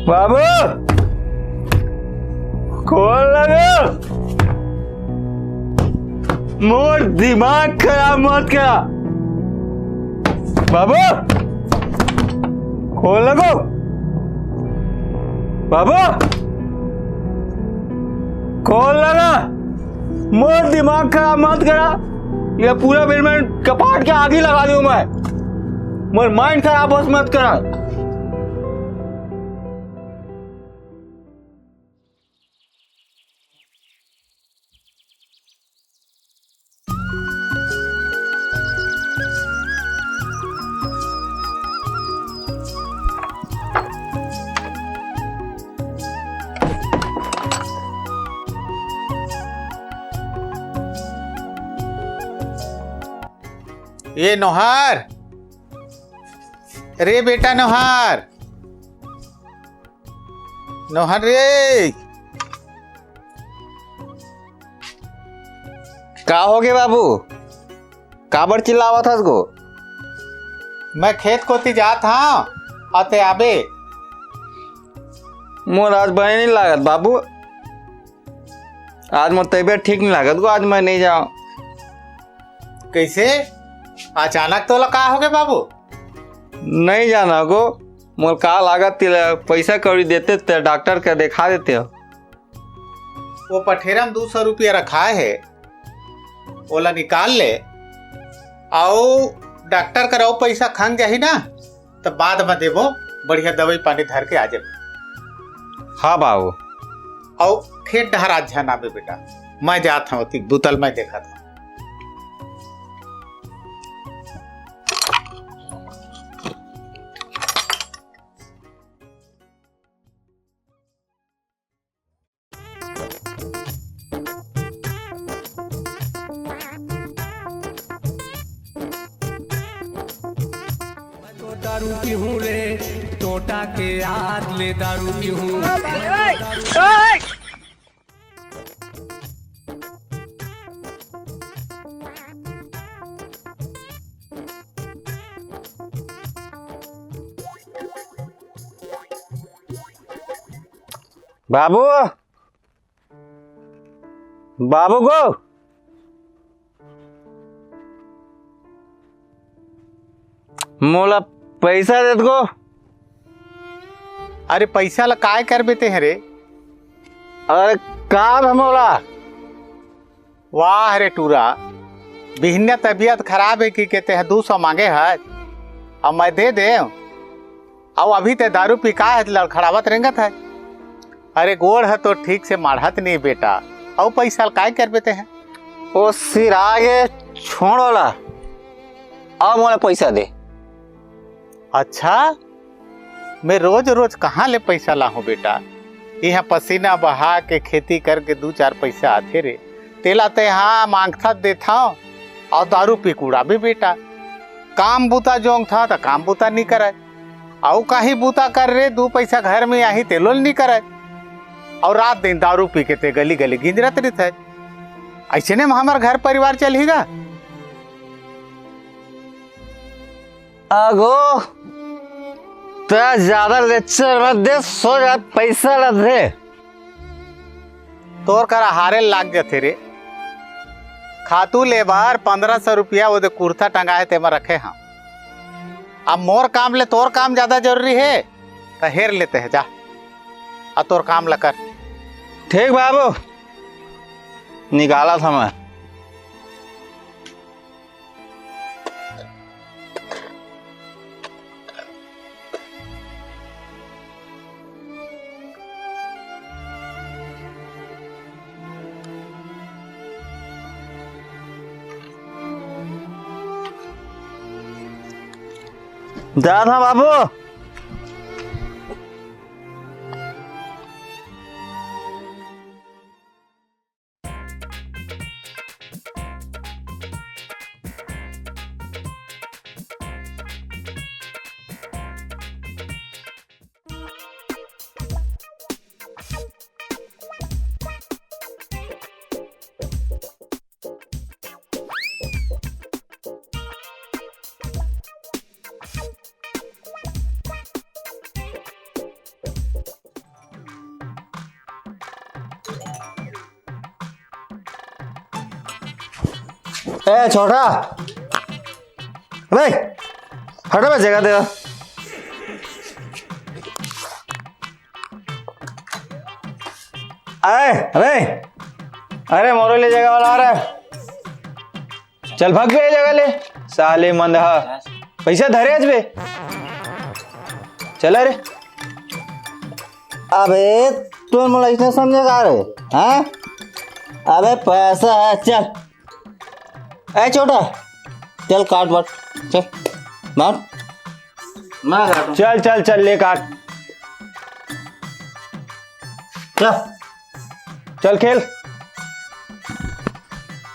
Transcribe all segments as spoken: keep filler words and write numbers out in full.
बाबू, खोल ना गो। मोर दिमाग खराब मत करा। बाबू, खोल ना गो। बाबू, खोल ना। मोर दिमाग खराब मत करा। ये पूरा बिल में कपाट के आगी लगा दूं मैं। मोर माइंड खराब बस मत करा। ए नोहार, रे बेटा नोहार, नोहार रे। का होगे बाबू, काबर चिल्लावत हस गो? मैं खेत कोती जात हंव, अते आबे। मोर आज बने नहीं लागत बाबू, आज मोर तबीयत ठीक नहीं लागत गो, आज मैं नहीं जाऊं। कैसे? अचानक तोला का होगे बाबू? नहीं जाना गो, मोर का लागत तेला पैसा कौड़ी देते ते डॉक्टर के देखा देते हो। वो पठेरा में दू सौ रुपया रखाए हे, ओला निकाल ले, अउ डॉक्टर करा अउ पैसा खंग जाही ना, त बाद में देबो, बढ़िया दवाई पानी धर के आ जाबे। हाँ बाबू। अउ खेत डहर आज झन आबे बेटा, मैं जात हंव, ओती बुता ल मैं देखत हंव। मैं तो दारू पीहूँ रे, टोटा के याद ले दारू पीहूँ। बाबू, बाबू गो, मोला पैसा देत गो। अरे पैसा ला काय करबे ते हरे? अरे काम है मोला। वाह रे टूरा, बिहनिया तबीयत खराब है कि के तेह दू सौ मांगे है, अब मैं दे दे। अब अभी ते दारू पी का है लड़खड़ावत रेंगत है? अरे गोड़ है तो ठीक से माढ़त नहीं बेटा, अउ पैसा ल काय करबे ते हैं? ओ सिरागे छोड़ो ला, अब मोला पैसा दे। अच्छा, मैं रोज रोज कहाँ ले पैसा लाहूं बेटा? इहाँ पसीना बहा के खेती करके दू चार पैसा आथे रे, तेला ते हाँ मांगथा देथव, अउ दारू पी के उड़ाबे बेटा। काम बूता जोंगथा त काम बूता नी करय, अउ काही बूता कर रे, दू पैसा घर में आही तेलो ल नी करय, अउ रात दिन दारू पी के ते गली गली गिंजरत रहिथे। अइसने में हमर घर परिवार चलही गा? अगो, तें ज्यादा लेक्चर मत दे, सो जा पैसा ला दे। तोर करा हारे लाग जथे रे। खातू ले बर पन्द्रह सौ रुपया ओदे कुर्ता टंगा हे, तेमा रखे हंव। अब मोर काम ले तोर काम ज्यादा जरूरी हे, त हेर लेते हे, जा। अब तोर काम ला कर। ठीक बाबू, निकालत हंव मैं। जात हंव बाबू। ए छोटा, अबे हट बे, जगह दे। अरे अरे, अरे मोरो ले जगह वाला आ रहा है। चल भाग बे, जगह ले। साले मंदहा, पैसा धरे आज बे। चल रे। अबे तू मोला ऐसे समझे का रे? हाँ, अबे पैसा है, चल। ए छोटा, चल काट बांट, चल बांट। मैं काटूं। चल चल चल, ले काट। चल। चल खेल।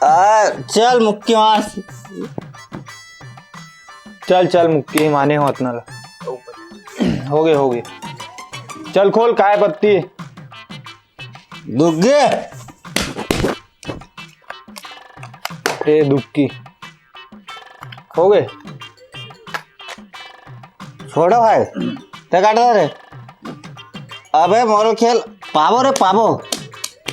आ, चल मुक्की मार। चल चल, मुक्की माने हो अतना ला। हो गए, हो गए। चल खोल, काय पत्ती? दुग्गे। ए दुक्की। हो गए। छोड़ो भाई, ते काट रे। अबे मोरो खेल पाबो रे पाबो,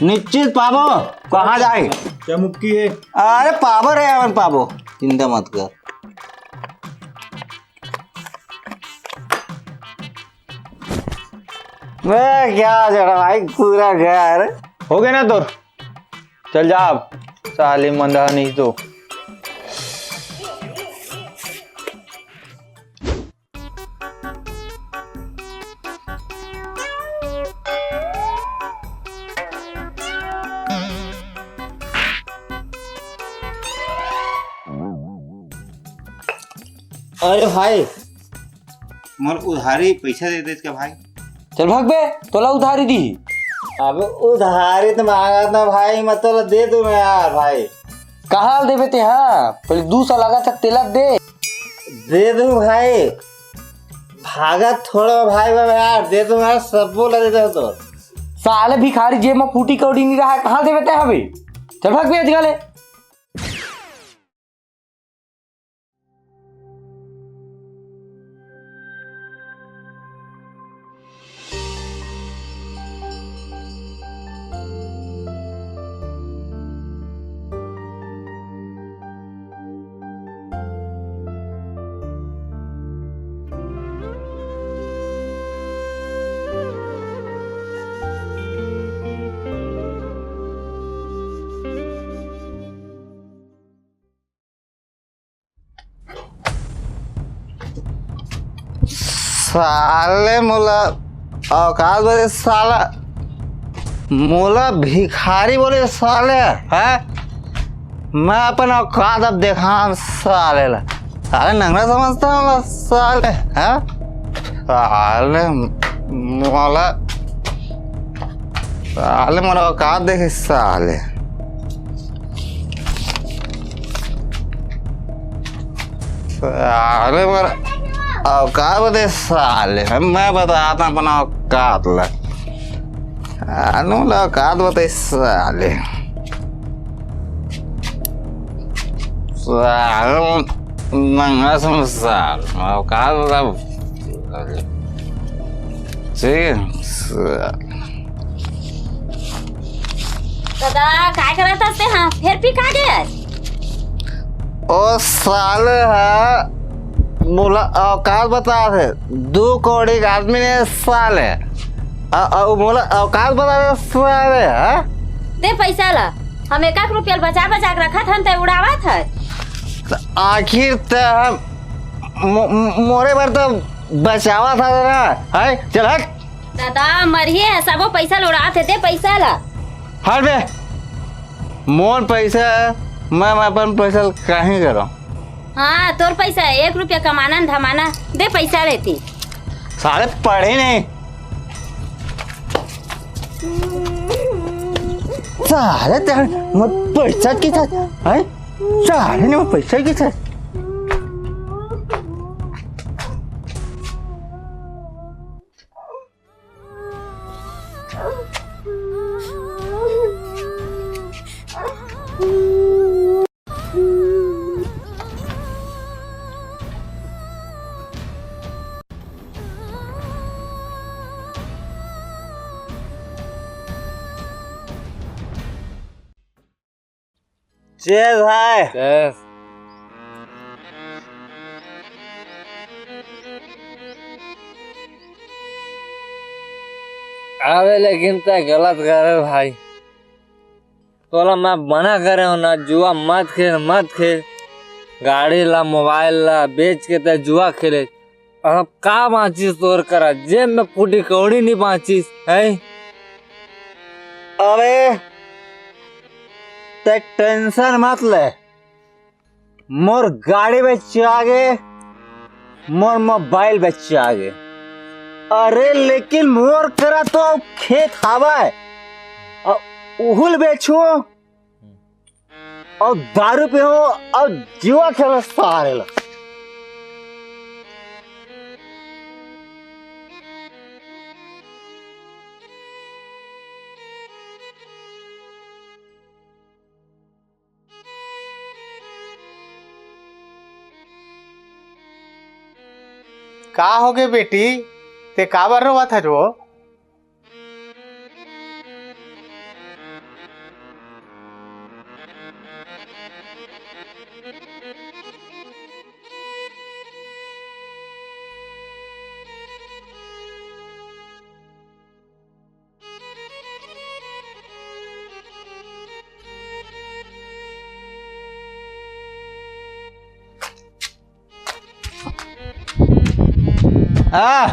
निश्चित पाबो। कहाँ जाए? क्या मुक्की है? अरे पाबो रे, अपन पाबो, चिंता मत कर। मैं क्या जरा भाई, पूरा घर। हो गया ना तोर? चल जा अब, साले मंदा नहीं तो। अरे भाई, मोर उधारी पैसा दे दे इसका भाई। चल भाग बे, तोला उधारी दी। अब उधारी तो मांगा था भाई, मैं तोला दे दूं मैं यार भाई। कहाँ देबे ते हा? पहले दू सौ लगा था, तेला दे। दे दूं भाई, भागत थोड़ा भाई बा यार, दे दूं मैं, सबो ला दे दूं तो। साले भिखारी जेब में फूटी कौड़ी नहीं रहा है, कहाँ देबे ते हवे? चल भाग बे, अजगले। साले मोला औकात बोले साला, मोला भिखारी बोले साले, हैं? मैं अपन औकात अब देखान साले ला। साले नंगरा समझता है मोला साले, हैं? साले मोला, साले मोला औकात देखे साले। साले मोर औकात बते साले, मैं बताता अपन औकात ला। साले मोर औकात बते साले। साले नंगा समझ साले, औकात बता। ठीक है। दादा, काय करत हस ते हा? फेर पी का गे? ओ साले हा, मोला औकात बता थे, दू कौड़ी के आदमी ने साले। अ, अ, मोला औकात बता थे साले, हा? दे पैसा ला, हम एक एक रुपया बचा बचा के रखत हन, ते उड़ावत है। त आखिर त हम मो-, मोरे बर तो बचावा था ना, है? चल हट। दादा, मरिए है, सबो पैसा ल उड़ात हे, दे पैसा ला। हट बे, मोर पैसा है, मैं, मैं अपन पैसा ल काहे करंव? हाँ, तोर पैसा है, एक रुपया कमाना न धमाना, दे पैसा लेती। साले पढ़े नहीं। साले तेरे मोर पैसा की था, हैं? साले ने मोर पैसा की था। Cheers भाई। Cheers। अबे लेकिन तैं गलत करे भाई। तोला मैं मना करे हंव ना, जुआ मत खेल, मत खेल। गाड़ी ला, मोबाइल ला बेच के तैं जुआ खेले। अब का बांचिस तोर करा? जेब में कुटी कौड़ी नइ बांचिस, हैं? अबे, तैं tension मत ले। मोर गाड़ी बेचागे, मोर मोबाइल बेचागे। अरे, लेकिन मोर करा तो खेत हावय, अउ उहू ल बेचहूं, अउ दारू पीहूं, अउ जुआ खेलहूं सारे ला। का होगे बेटी, तैं काबर रोवत हस वो? आ,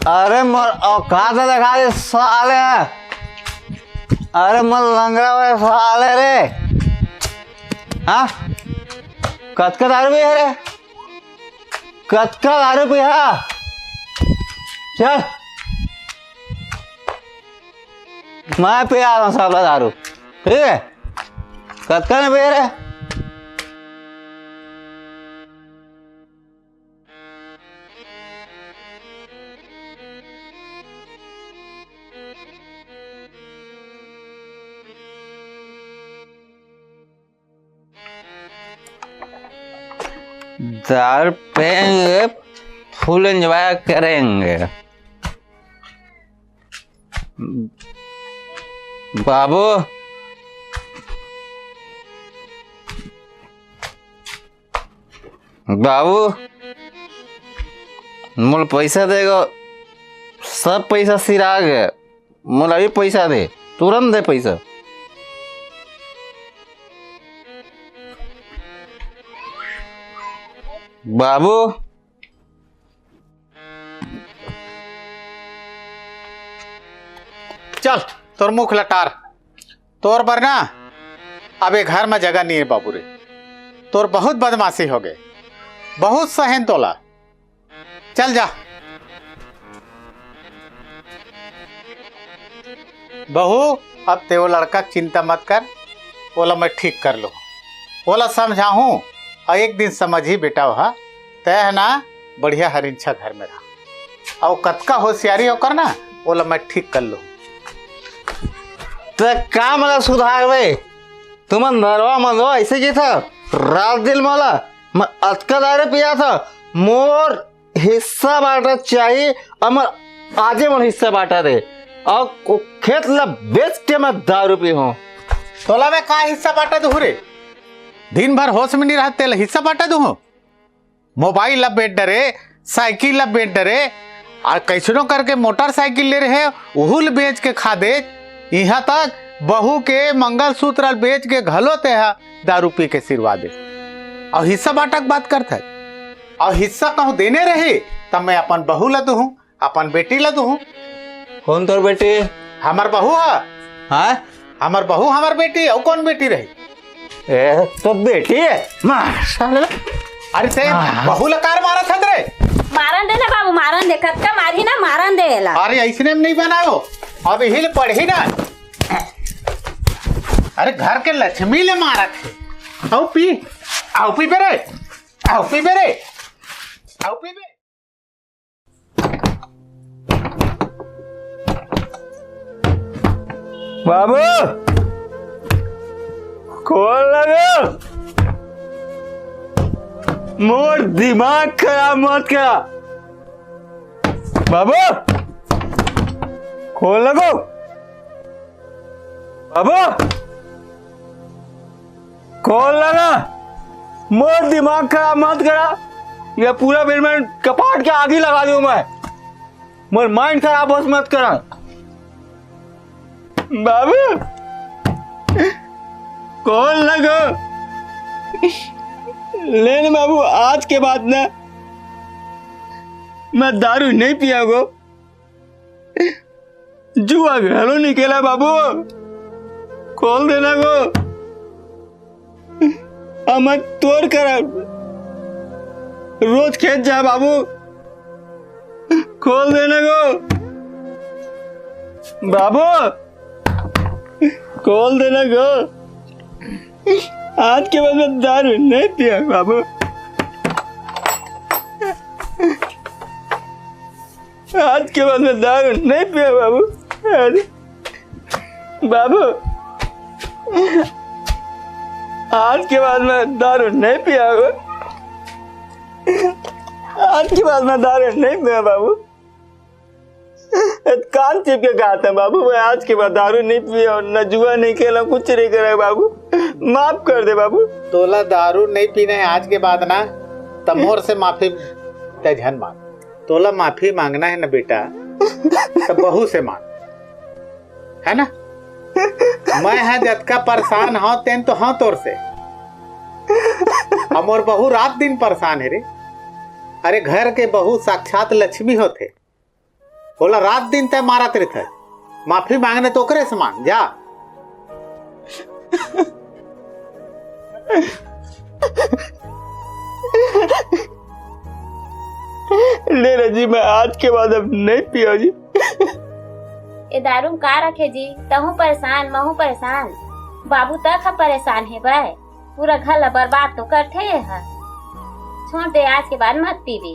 अरे मोर औकात देखा दे साले। अरे मोर लंगड़ा हुए साले रे। हाँ, कतका दारू पी हे रे? कतका दारू पी हे? चल, मैं पिया रहा हूँ साला दारू, ठीक है? कतका नहीं पिए रे? दारू पियेंगे, full enjoy करेंगे। बाबू, बाबू, मोला पैसा देगो, सब पैसा सिरा गे। मोला अभी पैसा दे, तुरंत दे पैसा। बाबू, चल, तोर मुख लटार, तोर बर ना, अब ये घर में जगह नहीं है बाबू रे। तोर बहुत बदमाशी हो गए, बहुत सहेन तोला। चल जा। बहू, अब ते वो लड़का के चिंता मत कर, ओला मैं ठीक कर लूँ, ओला समझाहूँ, और एक दिन समझही बेटा, वह तय है ना, बढ़िया हरिंछा घर में रहा, और कतका होशियारी ओकर ना, ओला मैं ठीक कर लूँ। त का मतलब सुधार बे? तुमन नरवा मन लो ऐसे की था, रात दिन मला मैं अतका दारू पिया था, मोर हिस्सा बांटा चाहिए, अमर आजे मन हिस्सा बांटा दे, और को खेत ला बेच के मैं दारू पी हूँ। तोला मैं का हिस्सा बांटा दूँ रे? दिन भर होश में नहीं रहते, हिस्सा बांटा दूँ? मोबाइल ला बेच डरे, साइकिल ला बेच डरे, और कैसनो करके मोटरसाइकिल ले रहे, उहू ल बेच के खा दे। यहाँ तक बहू के मंगलसूत्र ल बेच के घलो ते हा दारू पी के सिरवा दे। और हिस्सा बांटा के बात करत है, और हिस्सा कहूँ देने रही, तब मैं अपन बहू ला दूँ, अपन बेटी ला दूँ। कौन तोर बेटी? हमर बहू है। हाँ? हमर बहू, हमर बेटी, अउ कौन बेटी रही? ए, तो बेटी है। मार साले। अरे ते हाँ। बहू ला कार मारा था रे? मारन दे ना बाबू, मारन दे, कतका मारही ना, मारन दे एला। अरे ऐसने में नहीं बनाओ, अब यही ले पढ़ी ना। अरे घर के लक्ष्मी ले मारा थे। आओ पी, आओ पी बे रे, आओ पी बे रे, आओ पी बे। बाबू, खोल ना रे। मोर दिमाग खराब मत करा। बाबू, खोल ना। बाबू, खोल ना, मोर दिमाग खराब मत करा। ये पूरा बिल में कपाट के आगी लगा दूं मैं। मोर माइंड खराब बस मत करा। बाबू, खोल ना गो। ले ना बाबू, आज के बाद ना मैं दारू नहीं पिया गो। जुआ घलो नहीं खेला बाबू, खोल देना गो। अब मैं तोर करा रोज खेत जा बाबू, खोल देना गो बाबू, खोल देना गो। आज के बाद मैं दारू नहीं पिया बाबू। आज के बाद मैं दारू नहीं पिया बाबू। अरे बाबू, आज के बाद मैं दारू नहीं पिया बाबू। आज के बाद मैं दारू नहीं पिया बाबू। कान चिप के कहा था बाबू, मैं आज के बाद दारू नहीं पिया, न जुआ नहीं खेला, कुछ नहीं करा बाबू। माफ कर दे बाबू। तोला दारू नहीं पीना है आज के बाद ना, त मोर से माफी तै झन मांग। तोला माफी मांगना है ना बेटा, त बहू से मांग, है ना? मैं हा जतका परेशान हूं तेन तो हूं तोर से। अब मोर बहू रात दिन परेशान है रे। अरे घर के बहू साक्षात लक्ष्मी होथे, ओला रात दिन तै मारत रहिथे। माफी मांगने तो ओकरे से मांग जा। ले रे जी, मैं आज के बाद अब नहीं पियो जी। ए दारू में का रखे जी, तहूं परेशान, महूं परेशान, बाबू तक ह परेशान हे बे। पूरा घर ला बर्बाद तो करथे ये ह। छोड़ दे, आज के बाद मत पीबे।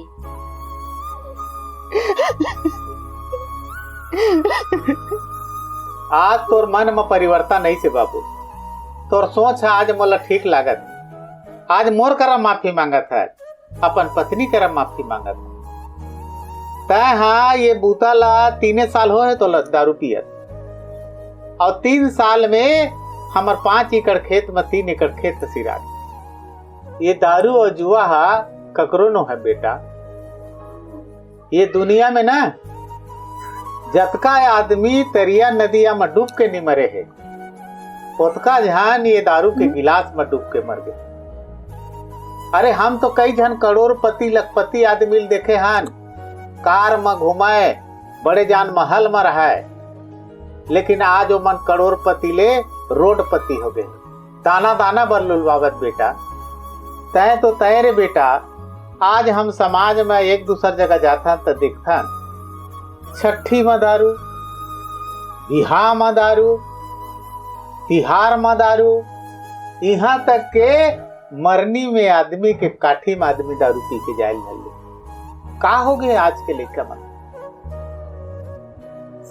आज तोर मन म परिवर्तन नहीं से बाबू, तोर सोच ह आज मोला ठीक लागत। आज मोर करा माफी मांगत है, अपन पत्नी करा माफी मांगत है। तै हा ये बूता ला तीने साल हो है तोला दारू पियत, और तीन साल में हमर पांच एकड़ खेत में तीन एकड़ खेत सिरा गे। ये दारू और जुआ हा ककरो नो है बेटा। ये दुनिया में ना जतका आदमी तरिया नदिया में डूब के नहीं मरे है, ओतका झन ये दारू के गिलास में डूब के मर गए। अरे हम तो कई झन करोड़पति लखपति आदमी ल देखे हन, कार में घूमे, बड़े जान महल में रहे, लेकिन आज ओमन करोड़पति ले रोडपति हो गए। दाना दाना बर लुलवावत बेटा। तय तो तय रे बेटा, आज हम समाज में एक दूसर जगह जाथन त देखथन, छट्ठी में दारू, बिहाव में दारू, तिहार में दारू, यहाँ तक के मरनी में आदमी के काठी में आदमी दारू पी के जाए ल धर ले। का हो गए आज के लइका मन?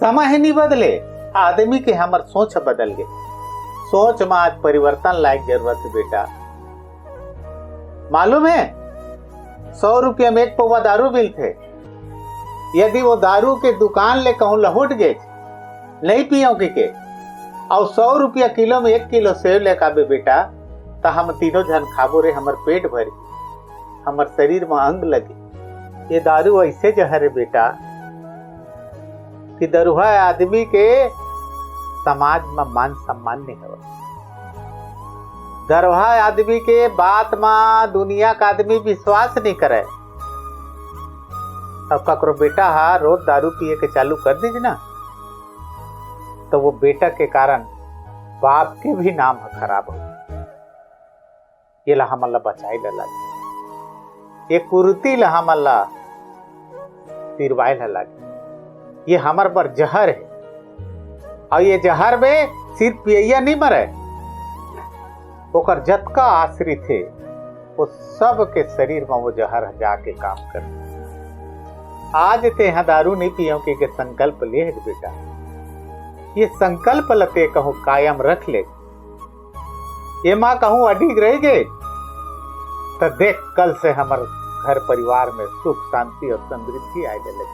समय ही नहीं बदले, आदमी के हमर सोच बदल गए। सोच में आज परिवर्तन लायक जरूरत है बेटा। मालूम है, सौ रुपया में एक पौवा दारू मिलथे। यदि वो दारू के दुकान ले कहूं लहुट गए, नहीं पियो कि के, और सौ रुपया किलो में एक किलो सेव ले काबे बेटा, त हम तीनों झन खाबो रे, हमर पेट भरी, हमर शरीर में अंग लगे। ये दारू ऐसे जहर है बेटा कि दरुहा आदमी के समाज में मान सम्मान नहीं हवे। दरुहा आदमी के बात में दुनिया का आदमी विश्वास नहीं करे। अब ककरो बेटा हा रोज दारू पिए के चालू कर दीज ना, तो वो बेटा के कारण बाप के भी नाम ह खराब हो। ये ला हमन ला बचाए ला लागे, ये कुरीति ला हमन ला तिरवाए ला लागे। ये हमर बर जहर है, और ये जहर में सिर्फ पियैया नहीं मरे, ओकर जतका आश्रित है, वो सब के शरीर में वो जहर जाके काम कर। आज तेहा दारू नहीं पियो के, के संकल्प ले है बेटा, ये संकल्प ल ते कहूं कायम रख ले। ये माँ कहूं अडिग रह गए, तो देख, कल से हमर घर परिवार में सुख, शांति और समृद्धि आए लगे।